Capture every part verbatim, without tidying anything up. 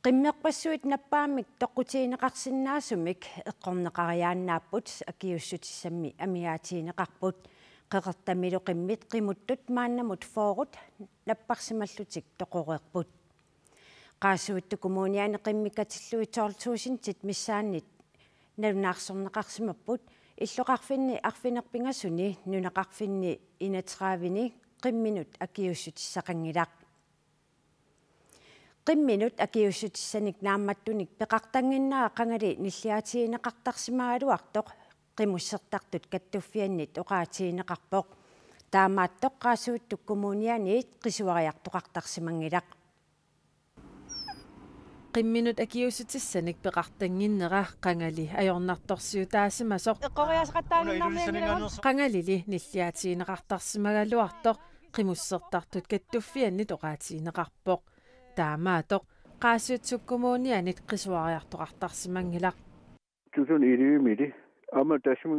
Qimmerpassuit nappaammik toqqutigineqarsinnaasumik eqqorneqariaannaapput, akiuussutissammi amigaatigineqarput. Qeqertamilu qimmit qimuttut maannamut fyrret napparsimallutik toqoreerput. Qaasuitsup Kommuniani qimmit katillugit tolv tusindit missaanniit nalunaarsorneqarsimapput, illoqarfinni arfineq-pingasuni nunaqarfinni enogtrediveni qimminut akiuussutissaqanngilaq. Qimminut akiuussutissanik naammattunik peqartannginnera qangali nilliaatigineqartarsimagaluartoq qimussertartut kattuffiannit oqaatigineqarpoq. Taamaattoq Qaasuitsup Kommunianiit qisuariartoqartarsimanngilaq. Qimminut akiuussutissanik peqartannginnera qangali ajornartorsiutaasimasoq. Eqqoriaaseqattaaginnarnianngilagut. Qangalili nilliaatigineqartarsimagaluartoq qimussertartut kattuffiannit oqaatigineqarpoq. Taamaattoq Qaasuitsup Kommunianit qisuariartoqartarsimanngilaq. Tusun ilivimili. Aamma taassuma,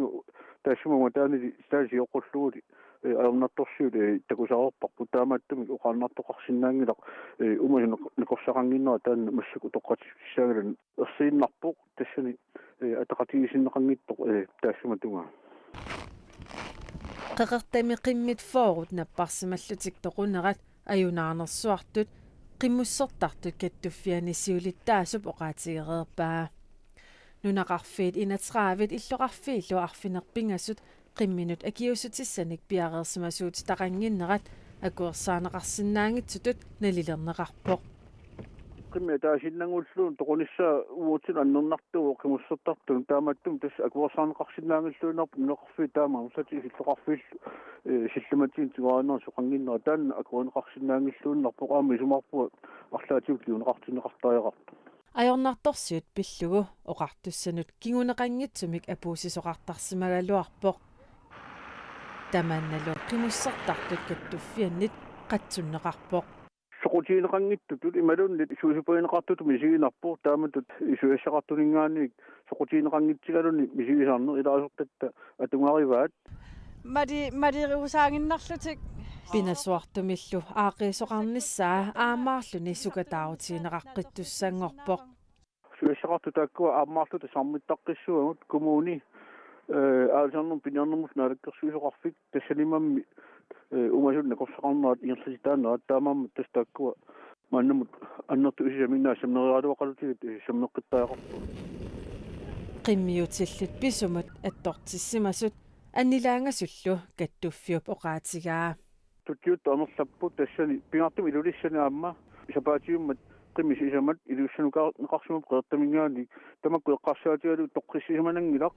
taassuma taanili taanna sioqqullugu, eh, ajornartorsiut, eh, takusaqarparput, taamaattumik oqaannartoqarsinnaanngilaq, eh, uuma nakorsaqannginnera taanna massakkut utoqqatsissutigissaanngilaq. Ersiinnarpoq tassani, eh, ataqatigiissinneqanngitsoq, eh, taassuma tungaa. Qeqertami qimmit fyrret napparsimallutik toqunerat ajunaarnersuartut qimussertartut kattuffianni siulittaasup oqaatigereerpaa. Nunaqarfiit enogtredivit illoqarfiillu arfineq-pingasut qimminut akiuussutissanik piareersimasuutitaqannginnerat akuersaarneqarsinnaanngitsutut nalilerneqarpoq. Qimmit ataasiinnanngulluunniit toqunissaa uatsinnut annernartuuvoq qimussertartunut, taamaattumik tassa akuersaarneqarsinnaanngilluinnarpoq nunaqarfiit taama amerlatigisut illoqarfiillu, eh, sillimatigut tigoriarnerat soqannginnera, taanna akuerineqarsinnaanngilluinnarpoq, aamma isumaqarpunga arlaatigut kinguneqartinneqartariaqartoq. Ajornartorsiut pillugu oqartussanut kinguneqanngitsumik apuussisoqartarsimagaluarpoq. Tamannalu qimussertartut kattuffiannit qatsunneqarpoq. Soqutigineqanngitsutut imaluunniit suusupagineqartutut misiginarpoq, taamatut suliassaqartuninngaanniit soqutigineqanngitsigaluni misigisarneq, ilaasortatta atugarivaat. Mali-, maliruusaaginnarlutik. Pinasuartumillu aaqqiisoqarnissaa aammaarluni sukataarutigineqaqqittussanngorpoq. Suliassaqartut taakkua aammaarluta saammittaqqissavagut, kommuni, eh, aalisarnermut piniarnermullu naalakkersuisoqarfik, tassaniimmi, eh, uumasut nakorsaqarnerat ingerlatitaanerat, taamaammat tassa taakkua maannamut annertusisamik naassammereeraluaqalutigut, eh, sammeqqittariaqarput. Qimmiutillit pisumut attortissimasut annilaangasullu kattuffiup oqaatigaa. Tuttiuttut amerlapput, tassani pingaartumik Ilulissani aamma sapaatiummat qimmit sisamat Ilulissanukaar-, neqarsimavoq Qeqertaminngaanniit, tamakku eqqarsaatigalugit toqqissisimananngilaq.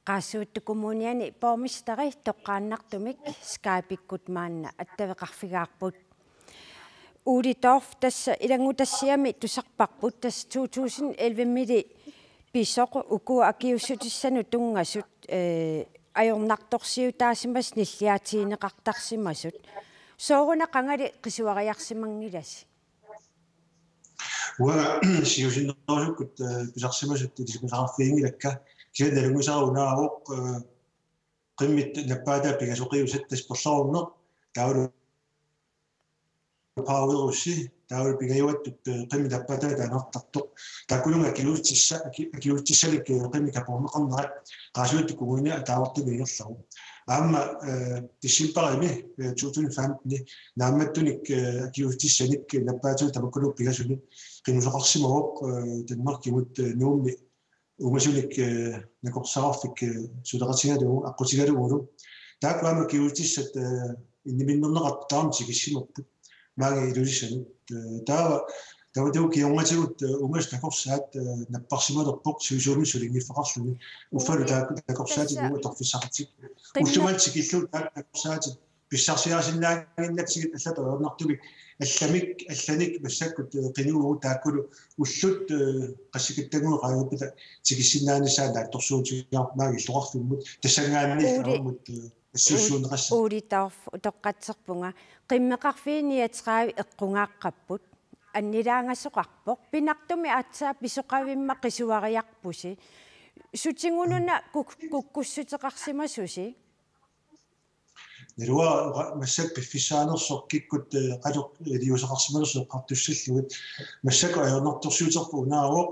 Qaasuitsup Kommuniani borgmesteri toqqaannartumik Skype-ikkut maanna attaveqarfigaarput. Ole Dorph, tassa ilanngutassiami tusarparput, tassa to tusind elleve-mili pisoq uku akiuussutissanut tunngasut, eh, ajornartorsiutaasimasut nilliaatigineqartarsimasut. Sooruna qangali qisuariarsimanngilasi? Uanga siusinnerusukkut, eh, pisarsimasut ilisimasaqarfiginngilakka. Kisianni nalunngisara unaavoq, eh, qimmit nappaataat pingasoqiusat, tassa perlerorneq, taavalu powerussi, taavalu pingajuattut, eh, qimmit nappaataat taaneqartartoq. Taakkununnga akiuutissa-, aki-, akiuutissanik, eh, qimmit kaporneqarnerat Qaasuitsup Kommuni ataavartumik ingerlavoq. Aamma, eh, decembarimi, eh, to tusind femten naammattunik, eh, akiuutissanik nappaatigut tamakkununnga pingasunut qimusaqarsimavoq, eh, Danmarkimut, eh, Nuummi uumasunik, eh, nakorsaqarfik, eh, suleqatigalugu, aqqutigalugulu. Taakku aamma akiuutissat, eh, inniminnerneqartut taama tikissimapput maani Ilulissanut. Eh, taava, taava taakku kingornatigut, eh, uumasut nakorsaat, eh, napparsimalerpoq sivisuumik sulinngiffeqarluni. Uffalu taakku nakorsaatigut atorfissaqartik. Ullumal tikillugu taakku nakorsaatit pissarsiarisinnaannginnatsigit allatut ajornartumik, allamik, allanik massakkut, eh, qinuuvugut, taakkulu ullut, eh, qassikkattannguit qaangiuppata tikissinnaanissaat naatsorsuutigaarput maani illoqarfimmut, tassanngaanniit Uuli. Aamma, eh, assuussuunneqassaaq. Uuli Dorph, utoqqatserpunga. Qimmeqarfiit niogtredive eqqugaaqqapput. Annilaangasoqarpoq. Pinartumik aatsaat pisoqavimma qisuariarpusi. Sutigununa kuk-, kukkussuteqarsimasusi? Naluara massakkut piffissaanersoq kikkut, eh, qanoq iliuuseqarsimanersoq eqqartussallugit. Massakkut ajornartorsiuterput unaavoq,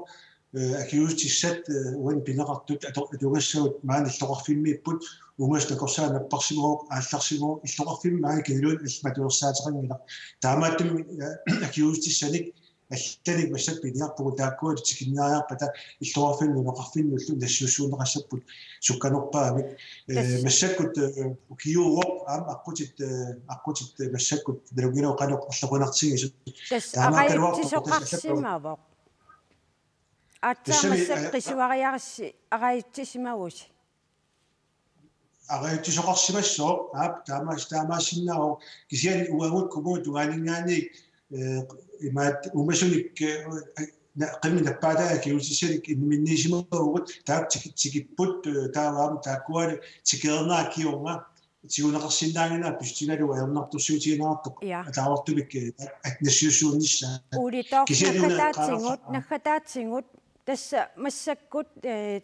eh, akiuussutissat, eh, uani pineqartut ato-, atugassagut maani illoqarfimmiipput, ungasoq nakorsaaq napparsimavoq, aallarsimavoq, illoqarfimmi maani kinaluunniit allamik atuersaateqanngilaq. Taamaattumik, eh, akiuussutissanik allanik massakkut piniarpugut, taakkua tikinniariarpata illoqarfinni nunaqarfinnullu nassiussuunneqassapput sukkanerpaamik. Eh, Tassa. Massakkut, eh, ukiuuvoq aamma aqqutit, eh, aqqutit, eh, massakkut nalunngilagut qanoq arloqinartigisut. Tassa. Taamaakkaluartoq tassa allamik. Arajutsisoqarsimavoq. Aatsaat Tassami, massakkut eh, qisuariarissi arajutsisimavusi. Arajutsisoqarsimassooq, aap, taamaas-, taamaassinnaavoq, kisianni uagut kommunip tungaaninngaanniit, eh, imaat uumasunik, eh, na-, qimmit nappaataat akiuussutissanik imminnisimavugut, taava tiki-, tikipput, eh, taava aamma taakkualu tikereernera kingorna tiguneqarsinnaanngilaq, pissutigalugu ajornartorsiutigineqartoq. Ja. Ataavartumik, eh, at-, nassiussuunnissaa. Uulitooq, kisianni una naggataatigut, qaangersa-, naggataatigut, tassa massakkut, eh,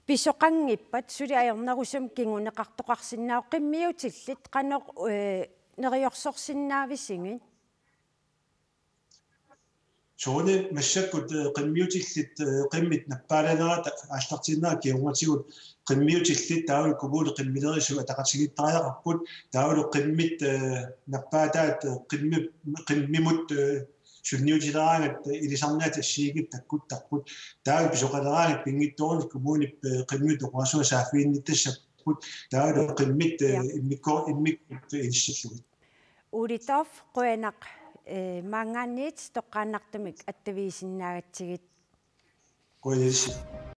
pisoqanngippat suli ajornerusumik kinguneqartoqarsinnaavoq, qimmiutillit qanoq, eh, neriorsorsinnaavisigit? Soorunami massakkut, eh, qimmiutillit, eh, qimmit nappaalanerata aallartinnera kingornatigut qimmiutillit taavalu kommunip qimmilerissut ataqatigiittariaqarput, taavalu qimmit, eh, nappaataat, eh, qimmi-, qimmimut, eh, sunniutileraangat, eh, ilisarnaat assigiinngitsut takkuttarput, taavalu pisoqaleraangat pinngitsoorani kommunip, eh, qimmit oqarasua saaffiginnittassapput, taavalu qimmit, eh, Ja. immikko-, immikkut inissillugit. Uulitooq, qujanaq, eh, maanngaanniit toqqaannartumik attavigisinnaagatsigit. Qujanaq.